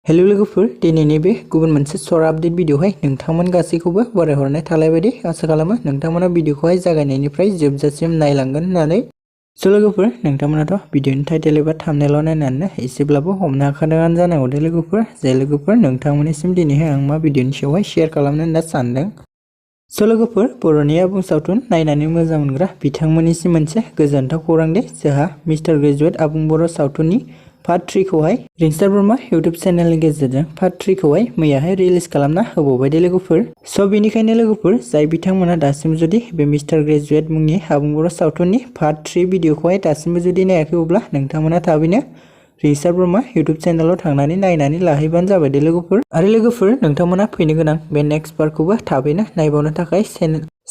Hello लोगोफोर दिनैनि बे गुबुन मोनसे शर्ट आपडेट भिडिअहाय नोंथांमोन गासैखौबो बरायहरनाय थालाय बायदि आसा खालामो नोंथांमोना भिडिअखौहाय जागायनायनिफ्राय जोबजासिम नायलांगोन होननानै। स' लोगोफोर नोंथांमोनाथ' भिडिअनि टाइटेल एबा थाम्बनेइल नायनानै एसेब्लाबो हमनो हाखादोंआनो जानांगौ दे लोगोफोर। जाय लोगोफोर नोंथांमोननिसिम दिनैहाय आं मा भिडिअनि सायावहाय शेयार खालामनो होनना सानदों। स' लोगोफोर बर'नि आबुं सावथुन नायनानै मोजां मोनग्रा बिथांमोननिसिम मोनसे गोजोनथाव खौरां दे। जोंहा मिस्टार ग्रेजुएट आबुं बर' सावथुननि पार्ट 3 खौहाय रिंसार ब्रह्मा इउट्यूब चेनेलनि गेजेरजों पार्ट 3 खौहाय मैयाहाय रिलिज खालामना होबावबाय दे लोगोफोर। स' बेनिखायनो लोगोफोर जाय बिथांमोना दासिम जुदि बे मिस्टार ग्रेजुएट मुंनि आबुं बर' सावथुननि पार्ट 3 भिडिअखौहाय दासिमबो जुदि नायाखै अब्ला नोंथांमोना थाबैनो रिंसार ब्रह्मा इउट्यूब चेनेलाव थांनानै नायनानै लाहैबानो जाबाय दे लोगोफोर। आरो लोगोफोर नोंथांमोना फैनो गोनां बे नेक्स्ट पार्टखौबो थाबैनो नायबावनो थाखाय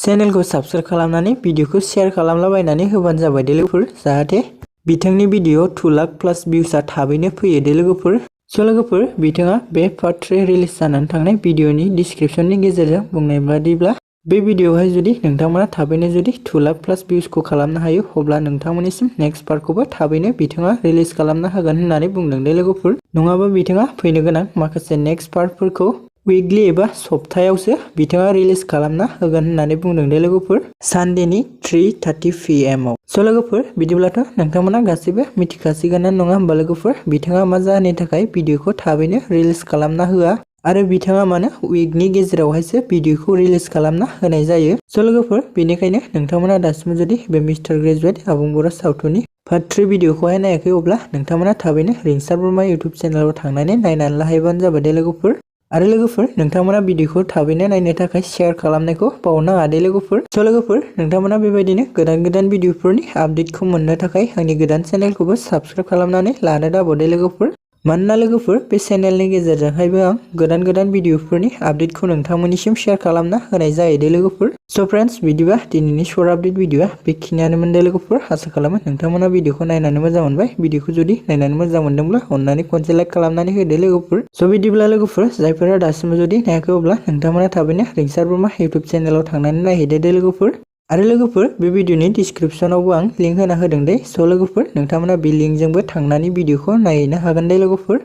चेनेलखौ साबस्क्राइब खालामनानै भिडिअखौ शेयार खालामलाबायनानै होबानो जाबाय दे लोगोफोर। जाहाथे बिथांनि भिडिअ 2 लाख प्लस भिउसआ थाबैनो फैयो दे लोगोफोर। स' लोगोफोर बिथाङा बे पार्ट 3 रिलिज जानानै थांनाय भिडिअनि डिसक्रिपशननि गेजेरजों बुंनाय बादिब्ला बे भिडिअहाय जुदि नोंथांमोना थाबैनो जुदि 2 लाख प्लस भिउसखौ खालामनो हायो अब्ला नोंथांमोननिसिम नेक्स्ट पार्टखौबो थाबैनो बिथाङा रिलिज खालामना होगोन होननानै बुंदों दे लोगोफोर। नङाबा बिथाङा फैनो गोनां माखासे नेक्स्ट पार्टफोरखौ उइकलि एबा सप्तायावसो बिथाङा रिलिज खालामना होगोन होननानै बुंदों दे लोगोफोर, सानडेनि 3:30 PM आव। स' लोगोफोर बिदिब्लाथ' नोंथांमोना गासैबो मिथिखासिगोनानो नङा होमबा लोगोफोर बिथाङा मा जाहोननि थाखाय भिडिअखौ थाबैनो रिलिज खालामना होआ आरो बिथाङा मानो उइकनि गेजेरावहायसो भिडिअखौ रिलिज खालामना होनाय जायो। स' लोगोफोर बेनिखायनो नोंथांमोना दासिमबो जुदि बे मिस्टार ग्रेजुएट आबुं बर' सावथुननि पार्ट 3 भिडिअखौहाय नायाखै अब्ला नोंथांमोना थाबैनो रिंसार ब्रह्मा इउट्यूब चेनेलाव थांनानै नायनानै लाहैबानो जाबाय दे लोगोफोर। आरो लोगोफोर नोंथांमोना भिडिअखौ थाबैनो नायनो थाखाय शेयार खालामनायखौ बावनाङा दे लोगोफोर। स' लोगोफोर नोंथांमोना बेबायदिनो गोदान भिडिअफोरनि आपडेटखौ मोननो थाखाय आंनि गोदान चेनेलखौबो साबस्क्राइब खालामनानै लानो दाबाव दे लोगोफोर। मानोना लोगोफोर बे चेनेलनि गेजेरजोंहायबो आं गोदान भिडिअफोरनि आपडेटखौ नोंथांमोननिसिम शेयार खालामना होनाय जायो दे लोगोफोर। स' फ्रेन्ड्स बिदिबा दिनैनि शर्ट आपडेट भिडिअआ बेखिनियानोमोन दे लोगोफोर। आसा खालामो नोंथांमोना भिडिअखौ नायनानै मोजां मोनबाय। भिडिअखौ जुदि नायनानै मोजां मोनदोंब्ला अननानै खनसे लाइक खालामनानै होदो लोगोफोर। स' बिदिब्ला लोगोफोर जायफोरा दासिमबो जुदि नायाखै अब्ला नोंथांमोना थाबैनो रिंसार ब्रह्मा इउट्यूब चेनेलाव थांनानै नायहैदो दे लोगोफोर। आरो लोगोफोर बे भिडिअनि डिसक्रिपशनावबो आं लिंक होना होदों दे। स' लोगोफोर नोंथांमोना बे लिंकजोंबो थांनानै भिडिअखौ नायहैनो हागोन दे लोगोफोर।